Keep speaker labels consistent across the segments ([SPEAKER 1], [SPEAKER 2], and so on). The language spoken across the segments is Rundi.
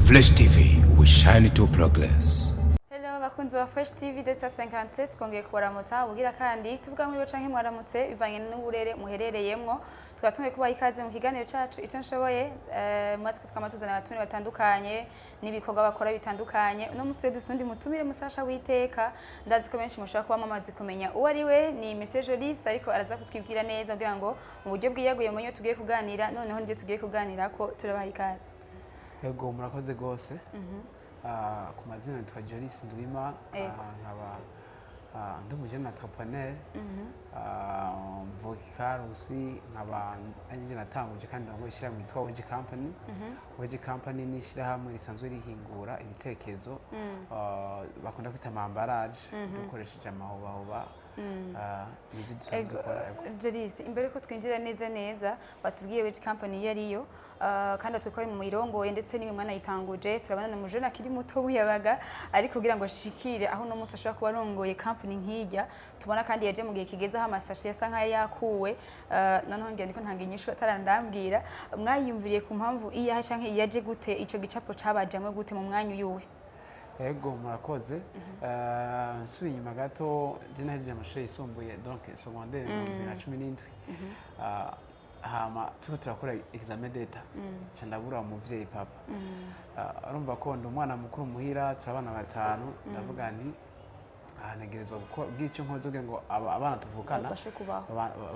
[SPEAKER 1] Flash TV, we shine to progress.
[SPEAKER 2] Hello bakunzi ba Fresh TV Desta 57, twongeye kubaramutsa ubugira kandi tuvuga muri canke mwaramutse bivanye n'uburere muherereyemwo. Tukaba twongeye kubaha ikaze mu kiganiro cacu Ico Nshoboye. Mwatwe twama tuzana abatumire batandukanye n'ibikorwa bakora bitandukanye. Uno musi rero dufise uwundi mutumire mushasha w'iteka. Ndazi ko benshi mushobora kuba mumaze kumenya uwo ari we, ni Monsieur Jolis, ariko araza kutwibwira neza kugira ngo mu buryo bwiyaguye mumenye tugiye kuganira. Noneho nibyo tugiye kuganirako, turabaha ikaze.
[SPEAKER 3] Ego, murakoze rwose. Ku mazina nitwa Jolis Ndwima. Nkaba ndi umujene entrepreneur. Mvuka i Karusi, nkaba ari natanguje kandi ndongoye ishyirahamwe ryitwa Oji Company. Oji Company ni ishyirahamwe risanzwe rihingura ibitekerezo bakunda kwita ama emballage dukoresheje amahobahoba. Nivyo dusanzwe dukora, ego.
[SPEAKER 2] Jolis, imbere ko twinjira neza neza, watubwiye which company iyo ariyo, kandi watubwiye ko mu irongoye ndetse n'imwe mwanayitanguje. Turabona ni umujene akiri muto w'uyabaga, ariko kugira ngo ashikire aho uno munsi ashobora kuba arongoye company nk'irya tubona, kandi yaje mu gihe kigeze aho amasashe yasa nk'ayo yakuwe. Noneho ngira ndiko ntanga inyishu atarandambwira mwayiyumviriye ku mpamvu iyahe canke iyaje gute, ico gicapo cabajamwe gute mu mwanya uyuwe?
[SPEAKER 3] Ego, murakoze. Nsubiye inyuma gato, je nahejeje amashuri yisumbuye, donc secondaire, mu 2017. Hama turiko turakora examen d'état, nca ndabura umuvyeyi, papa. Urumva ko ndi umwana mukuru muhira, turi abana batanu. Ndavuga nti aha ntegerezwa gukora icyo nkoze kugira ngo abana tuvukana
[SPEAKER 2] babashe kubaho,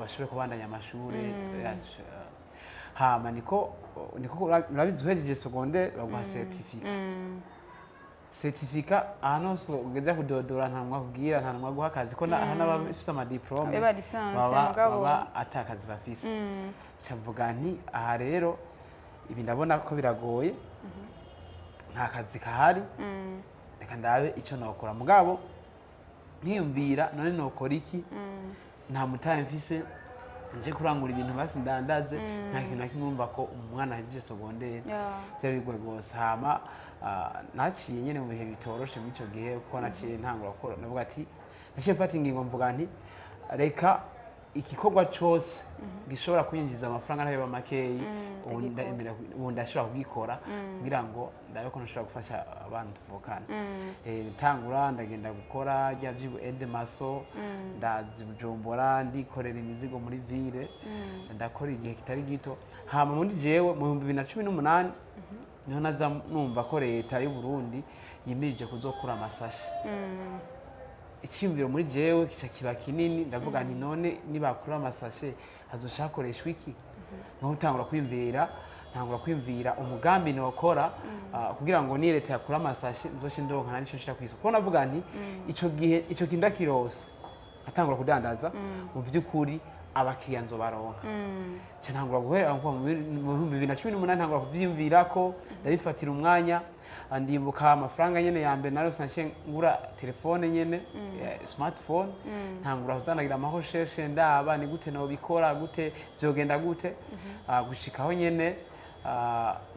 [SPEAKER 3] bashobore kubandanya amashuri. Hama niko urabizi, uhejeje secondaire baguha certificat. Certificat ahantu hose ugeze kudodora, nta numwe akubwira, nta numwe aguha akazi, ko n'abafise ama diplôme
[SPEAKER 2] Abe ba licence,
[SPEAKER 3] baba
[SPEAKER 2] mugabo.
[SPEAKER 3] baba ata kazi bafise. Nca mvuga nti aha rero ibi ndabona ko biragoye, nta kazi kahari, reka ndabe icyo nokora. Mugabo nkiyumvira, none nokora iki? Nta mutahe mfise nje kurangura ibintu, basi ndandaze, nta kintu na kimwe. Urumva ko umwana ahejeje secondaire byari bigoye rwose. Hama naciye nyene mu bihe bitoroshe muri ico gihe, kuko naciye ntangura gukora. Ndavuga ati, naciye mfata ingingo, mvuga nti reka igikorwa cose gishobora kwinjiza amafaranga ntayo makeyi, ubu ubu ndashobora kugikora kugira ngo ndabe ko nshobora gufasha abana tuvukana. Ntangura ndagenda gukora rya vyibu aide maçon, ndaza Bujumbura, ndikorera imizigo muri ville, ndakora igihe kitari gito. Hama muri jewe mu 2018 niho naza numva ko leta y'u Burundi yimirije kuzokura amasashe. Icyiyumviro muri jewe kica kiba kinini. Ndavuga nti none nibakura amasashe hazoca hakoreshwa iki? Niho utangura kwiyumvira, ntangura kwiyumvira umugambi nokora kugira ngo ni leta yakura amasashe nzoce ndonka nari nshira kw'isoko. Kuko navuga nti ico gihe ico kintu ndakirose nkatangura kudandaza, mu by'ukuri abakiriya nzobaronka. Nca ntangura guhera kuva mu 2018, ntangura kuvyiyumvira ko ndabifatira umwanya. Ndibuka amafaranga nyene ya mbere narose, naciye ngura telefone nyene, smartphone, ntangura kuzanagira ama recherche, ndaba ni gute nobikora, gute vyogenda gute. Gushikaho nyene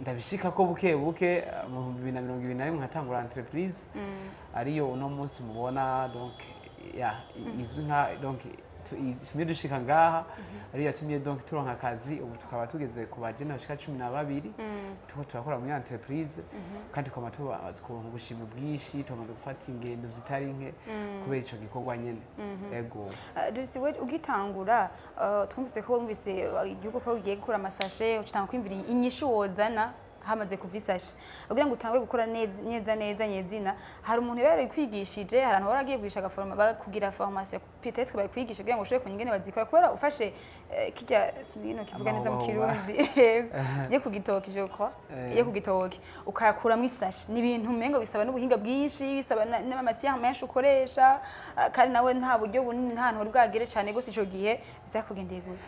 [SPEAKER 3] ndabishikako buke buke, mu 2021 nkatangura entreprise ariyo uno munsi mubona, donc ya izwi nka, donc itumye dushika ngaha, ariyo yatumye donc turonka akazi. Ubu tukaba tugeze ku bajene bashika 12 turiko turakora muri entreprise, kandi tukaba tubazi kuronka ubushimwe bwinshi, tumaze gufata ingendo zitari nke kubera ico gikorwa nyene, ego.
[SPEAKER 2] Joyce, we ugitangura, twumvise ko wumvise igihugu ko ugiye gukura amasashe, ucitanga kwimvira inyishu wozana hamaze kuva isashe kugira ngo utangure gukora neza neza neza nyezina. Hari umuntu yari yarakwigishije? Hari ahantu wari agiye kugisha agaforoma, bakugira formation peut-être, bakwigisha kugira ngo ushobore kumenya ingene bazikora? Kubera ufashe kirya sinino kivuga neza mu
[SPEAKER 3] Amahobahoba.
[SPEAKER 2] Kirundi yo ku gitoki, je crois, yo ku gitoki ukayakuramo isashe, ni ibintu umengo bisaba n'ubuhinga bwinshi, bisaba n'ama matière menshi ukoresha, kandi nawe nta buryo bunini, nta hantu wari bwagere cane gose ico gihe. Vyakugendeye gute?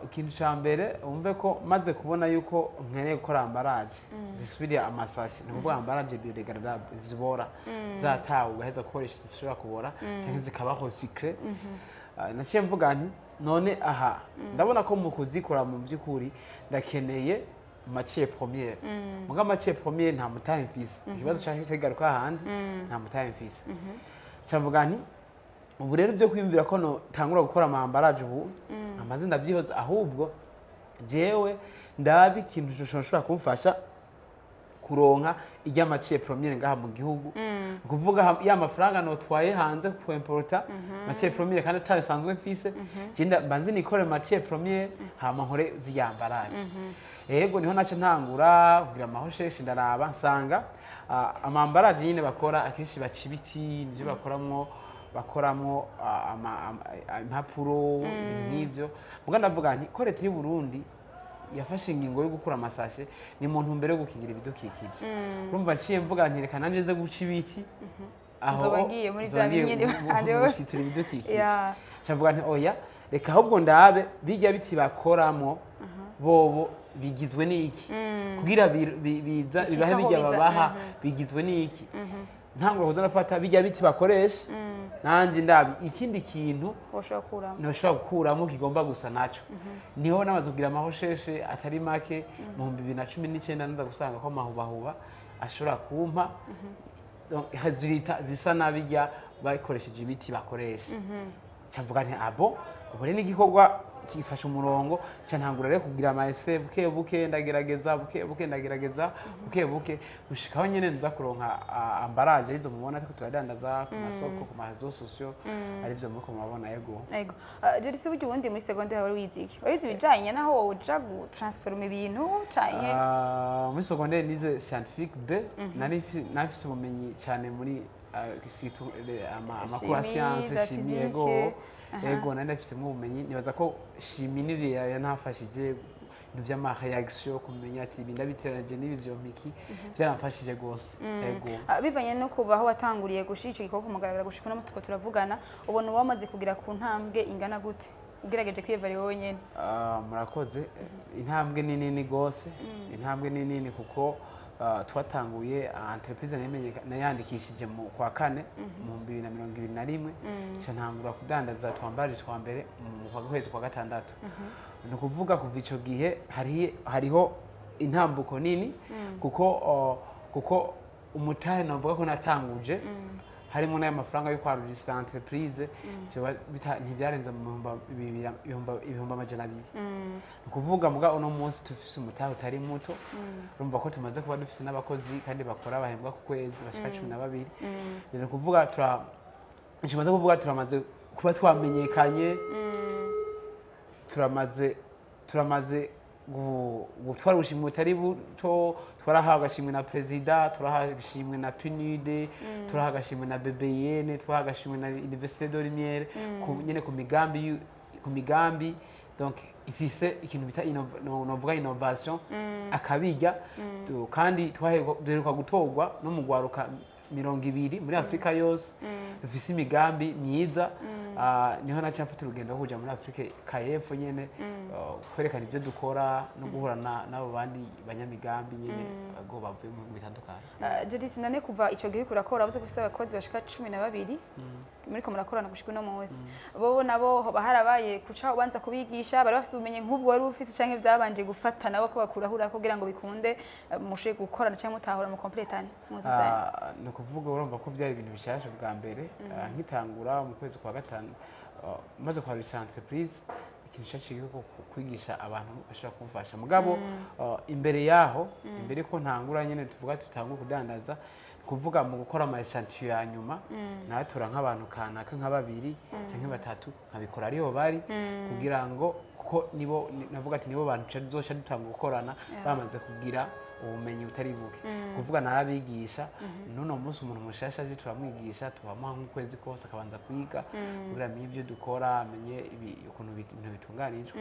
[SPEAKER 3] Ikintu ca mbere, wumve ko maze kubona yuko nkeneye gukora emballage zisubiriye amasashe, ni ukuvuga emballage biodégradable zibora zatawe ugaheza gukoresha, zishobora kubora cyangwa zikaba recyclé. Naciye mvuga nti none aha ndabona ko mu kuzikora mu by'ukuri ndakeneye matière première. Muga matière première nta mutahe mfise. Ikibazo cyanjye kigaruka ahandi, nta mutahe mfise. Nca mvuga nti ubu rero ibyo kwiyumvira ko notangura gukora ama emballage ubu amaze ndabyihoza, ahubwo jewe ndabe ikintu gishobora kumfasha. kuronka ijya matière première ngaha mu gihugu. Ni ukuvuga ya mafaranga notwaye hanze ku importa matière première kandi atabisanzwe mfise, je mbanze nikore matière première, hama nkore zirya emballage. Yego, niho naca ntangura kugira ama recherches, ndaraba nsanga ama emballage nyine bakora akenshi baca ibiti, nivyo bakoramwo impapuro, ibintu nk'ivyo. Muga ndavuga nti ko leta y'u Burundi yafashe ingingo yo gukura ama sachets ni mu ntumbero yo gukingira ibidukikije, urumva nciye mvuga nti reka nanje nze guca ibiti aho.
[SPEAKER 2] Nzoba ngiye muri
[SPEAKER 3] nzoba
[SPEAKER 2] vya
[SPEAKER 3] ngiye
[SPEAKER 2] binyene
[SPEAKER 3] mu gutitura ibidukikije. Nca mvuga nti oya, reka ahubwo ndabe bijya biti bakoramo bobo bigizwe n'iki kugira biza
[SPEAKER 2] Bishike
[SPEAKER 3] bibahe
[SPEAKER 2] aho
[SPEAKER 3] bijya
[SPEAKER 2] biza,
[SPEAKER 3] babaha bigizwe n'iki. Ntangura kuza ndafata bijya biti bakoresha, nanje ndabi ikindi kintu
[SPEAKER 2] woshobora gukuramo.
[SPEAKER 3] Ntushobora gukuramo kigomba gusa naco. Niho namaze kugira ama recherches atari make mu 2019, nza gusanga ko amahubahuba ashobora kumpa donc résultat zisa nabijya bakoresheje imiti bakoresha. Nca mvuga nti abo ubu rero n'igikorwa gifashe umurongo. Nca ntangura rero kugira ama essais buke buke, ndagerageza buke buke, ndagerageza buke buke, gushikaho nyene nza kuronka emballage arizo mubona ariko turadandaza ku masoko, ku ma réseaux sociaux, arivyo muriko murabona, yego.
[SPEAKER 2] Ego. Jerisi, burya ubundi muri secondaire wari wize iki? Wari wize ibijanye naho woja gutransforma ibintu canke?
[SPEAKER 3] Ah, muri secondaire nize scientifique B. Nari mfise ubumenyi cyane muri surtout amakuru ya
[SPEAKER 2] Chimie,
[SPEAKER 3] science,
[SPEAKER 2] za
[SPEAKER 3] chimie.
[SPEAKER 2] physique.
[SPEAKER 3] Yego, yego, nari ndafisemo ubumenyi. Nibaza ko chimie nivyo yanafashije, ibintu vy'ama réaction, kumenya ati ibi ndabiteranyije n'ibi vyompa iki, vyaramfashije gose, yego.
[SPEAKER 2] Ah, bivanye no kuva aho watanguriye gushira ico gikorwa ku mugaragaro gushika uno mutuko turavugana, ubona uwamaze kugera ku ntambwe ingana gute ugerageje kwiyevara wowe nyene?
[SPEAKER 3] Ah, murakoze. Intambwe ni nini gose, intambwe ni nini kuko twatanguye entreprise nayandikishije mu kwa kane mu 2021, nca ntangura kudandaza tw' emballage twa mbere mu kwa kwezi kwa gatandatu. Ni ukuvuga kuva ico gihe hariho intambuko nini kuko umutahe navuga ko natanguje harimo n'ayo mafaranga yo kwaregistra entreprise ntibyarenze mu bihumbi bibiri, 200,000. Ni ukuvuga muga uno munsi dufise umutahe utari muto. Urumva ko tumaze kuba dufise n'abakozi kandi bakora bahembwa ku kwezi bashika 12. Ni ukuvuga ikimaze kuvuga turamaze kuba twamenyekanye, turamaze gutwara ubushimwe butari buto. Twarahawe agashimwe na perezida, turahawe agashimwe na PNUD, turahawe agashimwe na BBN, turahawe agashimwe na Université de Lumière nyene ku migambi donc ifise ikintu bita novuga innovation akabirya. Kandi duheruka gutorwa no mu gwaruka 20 muri Afurika yose dufise imigambi myiza. Niho naca mfata urugendo rwo kuja muri Afurika kayepfo nyene, kwerekana ivyo dukora no guhura n'abo bandi banyamigambi nyene go bavuye mu bihugu bitandukanye.
[SPEAKER 2] Jadis, none kuva ico gihe uriko urakora, wavuze ko ufise abakozi bashika 12 muriko murakorana gushika uno munsi, bobo nabo hoba harabaye kuca ubanza kubigisha? Bari bafise ubumenyi nk'ubwo wari ufise canke byabanje gufata nabo ko bakurahura kugira ngo bikunde mushobore gukorana canke mutahura mu complétane muzizanye?
[SPEAKER 3] Ah, ni ukuvuga urumva ko byari ibintu bishasha bwa mbere. Nkitangura mu kwezi kwa gatanu, maze kwarisha entreprise, ikintu cyaciye ko kwigisha abantu bashobora kumfasha. Mugabo imbere yaho, imbere ko ntangura nyene tuvuga tutangura kudandaza, ni kuvuga mu gukora ama échantillon ya nyuma naratora nk'abantu kanaka nka babiri canke batatu, nkabikora ariho bari kugira ngo kuko nibo navuga ati nibo bantu tuzoca dutanga gukorana bamaze kugira ubumenyi butari buke. Kuvuga narabigisha. N'uno munsi umuntu mushasha aje turamwigisha, tubamuha nk'ukwezi kose akabanza kwiga kugira amenye ibyo dukora, amenye ukuntu ibintu bitunganijwe,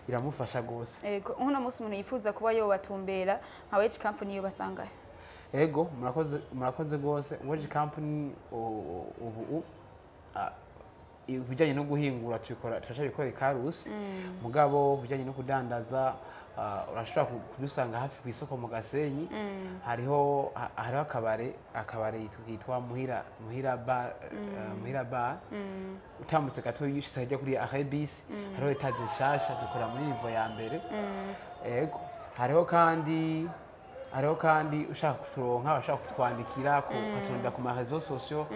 [SPEAKER 3] biramufasha rwose.
[SPEAKER 2] Ego, nk'uno munsi umuntu yifuza kuba yobatumbera nka Wedge Company yobasangahe?
[SPEAKER 3] Ego, murakoze, murakoze rwose. Wedge Company ubu ibijyanye no guhingura tubikora, turacabikora i Karusi. Mugabo ibijyanye no kudandaza, urashobora kudusanga hafi ku isoko mu Gasenyi. Hariho akabare kitwa Muhira Bar. Utambutse gato ushitse hajya kuri Arrebis, hariho étage nshasha, dukora muri niveau ya mbere. Ego, hariho kandi Hariho kandi ushaka kuturonka, ushaka kutwandikira, ukaturondera ku ma réseaux sociaux,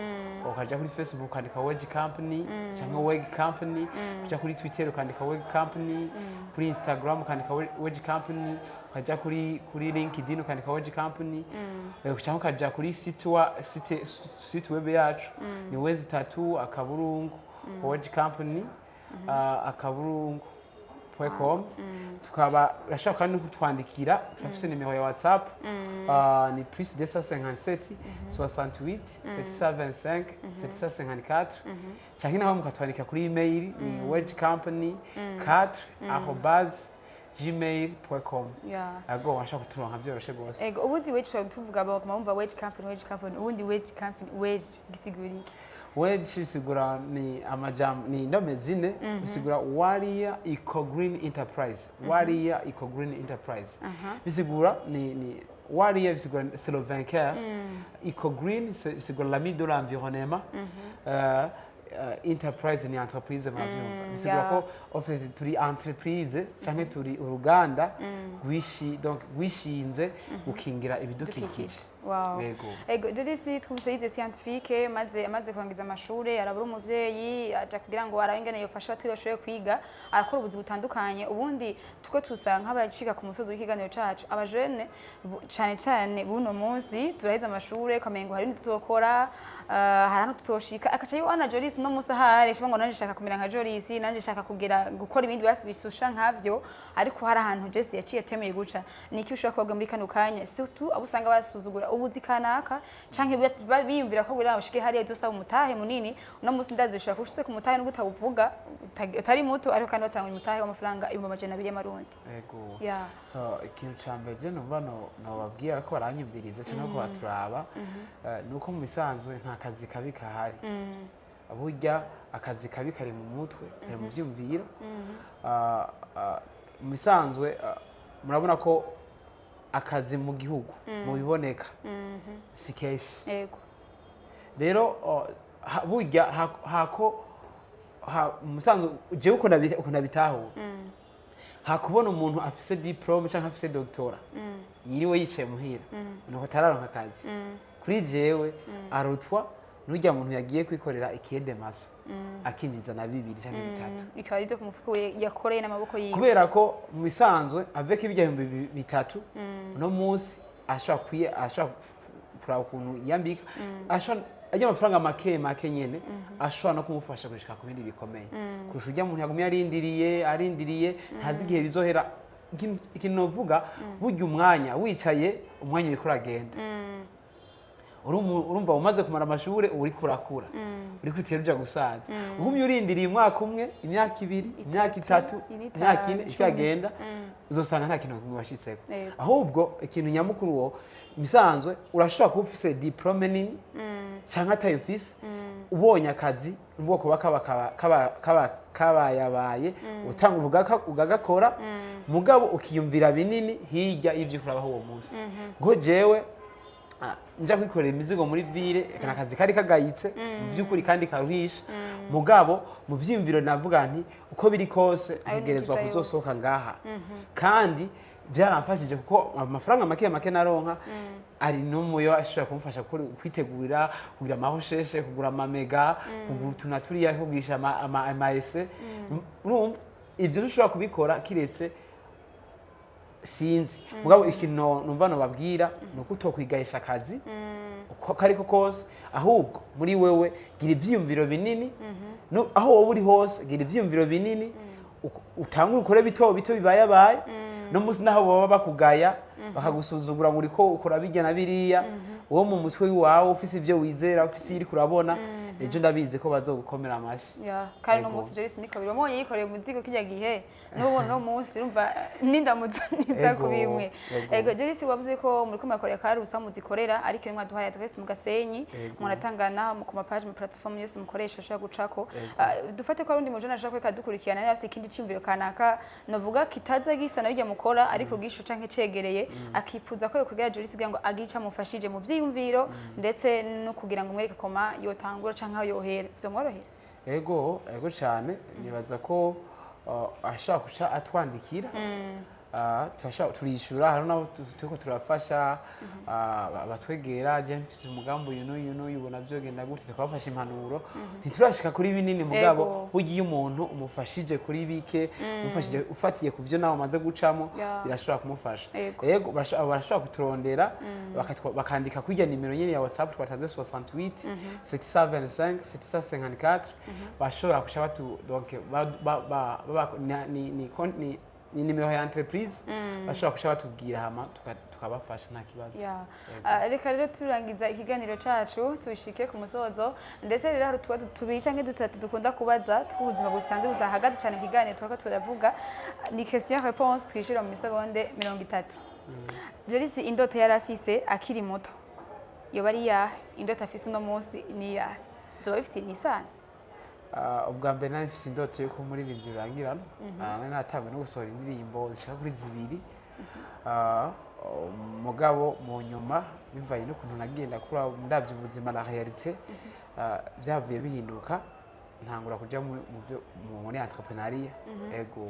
[SPEAKER 3] ukaja kuri Facebook ukandika Wege Company cyangwa Wege Company, ukaja kuri Twitter ukandika Wege Company, kuri Instagram ukandika Wege Company, ukaja kuri LinkedIn ukandika Wege Company, cyangwa ukaja kuri site web yacu, ni w3.wegecompany.com. Tukaba urashobora kandi no kutwandikira, turafise nimero ya WhatsApp, ni +257 68 725 754, cyangwa naho mukatwandikira kuri email, ni wegecompany4@gmail.com. Ago washaka kuturonka byoroshe rwose.
[SPEAKER 2] Ego, ubundi wage tuba tuvuga, baguma bumva Wage Company, Wage Company. Ubundi Wage Company, wage gisigura iki?
[SPEAKER 3] Wage bisigura, ni amajambo, ni indome zine, bisigura Warrior Eco Green Enterprise. Warrior Eco Green Enterprise bisigura ni Warrior, bisigura c'est le vainqueur, Eco Green bisigura l'ami de l'environnement, enterprise ni entreprise, muravyumva. Bisigura ko en fait turi entreprise canke turi uruganda rwishi, donc rwishinze gukingira ibidukikije.
[SPEAKER 2] Wow.
[SPEAKER 3] Yego.
[SPEAKER 2] Ego, Jolis twumvise yize scientifique, maze amaze kurangiza amashure arabura umuvyeyi, aja kugira ngo arabe ingene yofasha abatuye bashoboye kwiga, arakora ubuzi butandukanye. Ubundi tuko tusa nk'abacika ku musozi w'ikiganiro cacu, abajene cane cane buno munsi turaheza amashure ukamengo hari ibindi tutokora, hari ahantu tutoshika, akaca yibona Jolis no munsi ahari shiba ngo nanje shaka kumera nka Jolis, nanje shaka kugira gukora ibindi basi bisusha nkavyo. Ariko hari ahantu Jesse yaciye atemeye guca. Niki ushobora kubabwira muri kano kanya, surtout abo usanga basuzugura ubuzi kanaka canke biyumvira ko kugira ngo ushike hariya uzosaba umutahe munini? Uno munsi ndazi ushobora kuba ushitse ku mutahe nubwo utawuvuga, utari muto, ariko kandi watanga umutahe w'amafaranga 200,000 y'amarundi.
[SPEAKER 3] Ego.
[SPEAKER 2] Yeah.
[SPEAKER 3] Ikintu ca mbere je numva nobabwira ko baranyumviriza canke ko baturaba, ni uko mu bisanzwe nta kazi kabi kahari. Burya akazi kabi kari mu mutwe, kari mu vyumviro. Mu bisanzwe, murabona ko akazi mu gihugu mu biboneka si kenshi. Rero burya hako mu bisanzwe jewe uko nabitahura, hakubona umuntu afise diplôme canke afise doctorat yiriwe yicaye muhira nuko atararonka akazi, kuri jewe arutwa n'urya muntu yagiye kwikorera ikiyede maso akinjiza na bibiri canke bitatu,
[SPEAKER 2] bikaba ari ibyo ku mufuko we yakoreye n'amaboko yiwe.
[SPEAKER 3] Kubera ko mu bisanzwe avec ibijya 3000 uno munsi ashobora ashobora kuraba ukuntu yiyambika, ashobora ajya amafaranga make make nyene ashobora no kumufasha gushika ku bindi bikomeye kurusha urya muntu yagumye arindiriye arindiriye, ntazi igihe bizohera. Ikintu novuga, burya umwanya wicaye, umwanya uriko uragenda. Urumva umaze kumara amashure, uba uriko urakura, uriko utera uja gusaza. Ugumye urindiriye umwaka umwe, imyaka 2, imyaka 3,
[SPEAKER 2] ine,
[SPEAKER 3] imyaka
[SPEAKER 2] 5,
[SPEAKER 3] 4
[SPEAKER 2] 10.
[SPEAKER 3] Ikagenda, uzosanga nta kintu na kimwe washitseko. Ahubwo ikintu nyamukuru, wo bisanzwe urashobora kuba ufise diplôme nini canke atayo ufise, ubonye akazi ubwoko kaba kabayabaye, utanga ugagakora, mugabo ukiyumvira binini hirya y'ivyo urabaho uwo munsi. Kuko jewe nja kwikorera imizigo muri ville, eka nakazi kari kagayitse mu by'ukuri kandi karuhisha, mugabo mu vyiyumviro navuga nti uko biri kose
[SPEAKER 2] Ayo
[SPEAKER 3] ntegerezwa
[SPEAKER 2] ninjiza yose.
[SPEAKER 3] kuzosohoka ngaha. Kandi byaramfashije kuko amafaranga make make naronka ari no muyo ashobora kumufasha kwitegurira kugira amahosheshe, kugura amamega, kugura utu na turiya, kugurisha ama ese. Urumva ibyo ntushobora kubikora kiretse sinzi. Mugabo ikintu numva nobabwira ni uko utokwigahisha akazi uko kariko kose, ahubwo muri wewe gira ivyiyumviro binini. Aho wowe uri hose gira ivyiyumviro binini, utangure ukore bito bito bibayabaye. No munsi naho baba bakugaya, bakagusuzugura ngo uriko ukora bijya na biriya, wowe mu mutwe wawe ufise ivyo wizera, ufise iyo uriko urabona ejo, ndabizi ko bazogukomera amashyi.
[SPEAKER 2] Ya, kandi no
[SPEAKER 3] Yego.
[SPEAKER 2] munsi Joyce niko biri, wamubonye yikoreye umuzigo kijya gihe, n'ubu no munsi urumva n'indamutso niza kubimwe.
[SPEAKER 3] Ego.
[SPEAKER 2] Ego Joyce, wavuze ko muri ko murakorera Karusa muzikorera, ariko iyo mwaduhaye adresse mu Gasenyi,
[SPEAKER 3] Ego.
[SPEAKER 2] muratangana ku ma page, mu platform yose mukoresha ashobora gucako.
[SPEAKER 3] Ego.
[SPEAKER 2] Dufate ko arundi mujana ashobora kweka dukurikirana, yari afite ikindi ciyumviro kanaka novuga kitaza gisa na bijya mukora, ariko gisho canke cegereye, akifuza ko yokwegera Joyce kugira ngo agire ico amufashije mu vyiyumviro, ndetse no kugira ngo umwereke koma yotangura canke aho yohera, vyomworohera?
[SPEAKER 3] Ego, ego cyane. Nibaza ko ashobora guca atwandikira. Turishura, hari nabo turiko turafasha, batwegera: "Je mfise umugambi uyu n'uyu n'uyu, ubona vyogenda gute?" Tukabafasha impanuro. Ntiturashika kuri binini, mugabo burya iyo umuntu umufashije kuri bike, umufashije ufatiye ku vyo nawe umaze gucamo, birashobora kumufasha. Yego, barashobora kuturondera, bakandika kuri irya nimero nyene ya WhatsApp twatanze, 68 725 754. Bashobora kuca batu donc ba, ni nimero ya entreprise, bashobora kuca batubwira, hama tukabafasha, nta kibazo. Yego.
[SPEAKER 2] Reka rero turangiza ikiganiro cacu, tushike ku musozo. Ndetse rero hari utubazo tubiri canke dutatu dukunda kubaza tw'ubuzima busanzwe, budahagaze cyane ikiganiro turiko turavuga. Ni question réponse, twishura mu misegonde 30. Jolis, indoto yari afise akiri muto yoba ari iyahe? Indoto afise uno munsi ni iyahe? Zoba bifitiye isano?
[SPEAKER 3] Ubwa mbere nari mfise indoto yo kuba umuririmbyi rurangirana. Nari natanguye no gusohora indirimbo zishika kuri zibiri. Mugabo mu nyuma, bivanye n'ukuntu nagenda kura, ndabye ubuzima, la réalité, byavuye bihinduka, ntangura kuja muri entrepreneuriat, ego.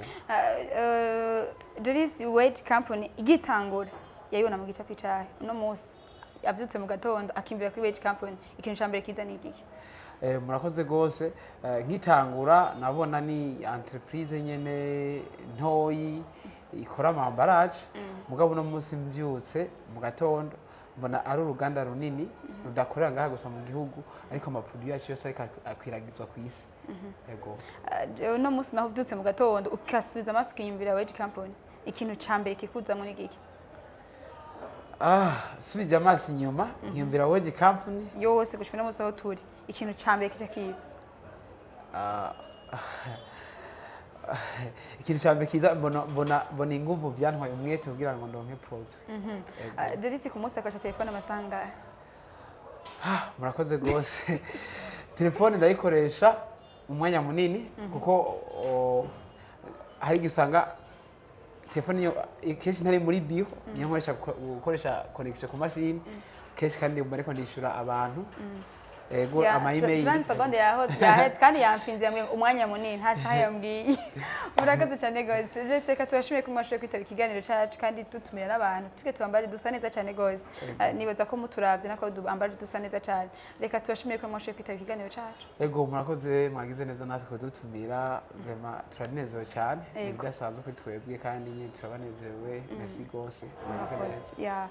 [SPEAKER 2] Jolis, Wage Company igitangura yayibona mu gicapo icahe? Uno munsi avyutse mu gatondo akimvira kuri Wage Company, ikintu ca mbere kiza ni igiki?
[SPEAKER 3] Murakoze rwose. Nkitangura nabona ni entreprise nyene ntoyi ikora ama emballage, mugabo uno munsi mbyutse mu gatondo mbona ari uruganda runini rudakorera ngaha gusa mu gihugu, ariko ama produit yacu yose ariko akwiragizwa ku isi, yego.
[SPEAKER 2] Jewe uno munsi naho uvyutse mu gatondo ukasubiza amaso ukiyumvira Wage Company, ikintu ca mbere kikuzamwo ni igiki?
[SPEAKER 3] Subije amaso inyuma nkiyumvira Wage Company
[SPEAKER 2] Yose gushika uno munsi aho turi, ikintu ca mbere kica kiza?
[SPEAKER 3] Ikintu cya mbere kiza, mbona inguvu byantwaye, umwete kugira ngo ndonke produit. Yego.
[SPEAKER 2] Jolis, ku munsi akoresha telefone amasaha angahe?
[SPEAKER 3] Murakoze rwose. Telefone ndayikoresha umwanya munini, kuko hari igihe usanga telefone iyo kenshi ntari muri biro niyo nkoresha gukoresha connection ku mashini kenshi, kandi mba ariko ndishyura abantu, ego, ama email.
[SPEAKER 2] 30 seconde yahetse kandi yamfinze, yambwiye umwanya munini, nta saha yambwiye. Murakoze cyane gose. Jose, reka tubashimiye ko mwashoboye kwitaba ikiganiro cacu, kandi dutumira n'abantu tuge tubambare dusa neza cyane gose. Nibaza ko muturavye nako dubambare dusa neza cyane. Reka tubashimiye ko mwashoboye kwitaba ikiganiro cacu.
[SPEAKER 3] Ego, murakoze, mwagize neza natwe kudutumira. Vraiment turanezerewe cyane, ni ibidasanzwe kuri twebwe, kandi nyine turabanezerewe. Merci gose, mwagize neza.
[SPEAKER 2] Ya.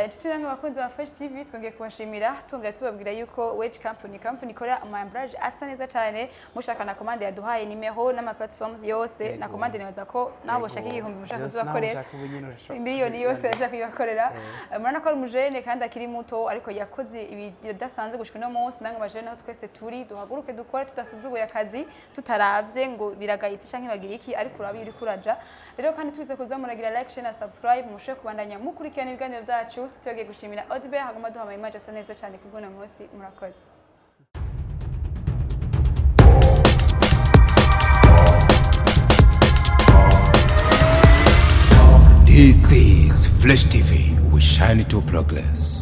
[SPEAKER 2] Inshuti namwe bakunzi ba Fresh TV, twongeye kubashimira, twongera tubabwira yuko Wage Company ikora ama emballage asa neza cyane. Mushaka na commande, yaduhaye nimero n'ama platforms yose na commande. Nibaza ko naho boshaka 1000 mushaka
[SPEAKER 3] Byose, naho
[SPEAKER 2] kuzibakorera.
[SPEAKER 3] ushaka ubu nyine urashobora
[SPEAKER 2] Miliyoni yose
[SPEAKER 3] kuzibona.
[SPEAKER 2] ashaka kuyibakorera. Murabona ko ari umujene kandi akiri muto, ariko yakoze ibidasanzwe gushika uno munsi. Namwe bajene aho twese turi, duhaguruke dukore, tudasuzuguye akazi, tutaravye ngo biragayitse canke bagiye iki, ariko urabi uriko uraja. Rero kandi tubize kuza muragira like, share na subscribe, mushobore kubandanya mukurikirana ibiganiro byacu. Tutibagiye gushimira Odibert haguma duha ama image asa neza cyane kubw'uno munsi. Murakoze.
[SPEAKER 1] This is Flash TV. We shine to progress.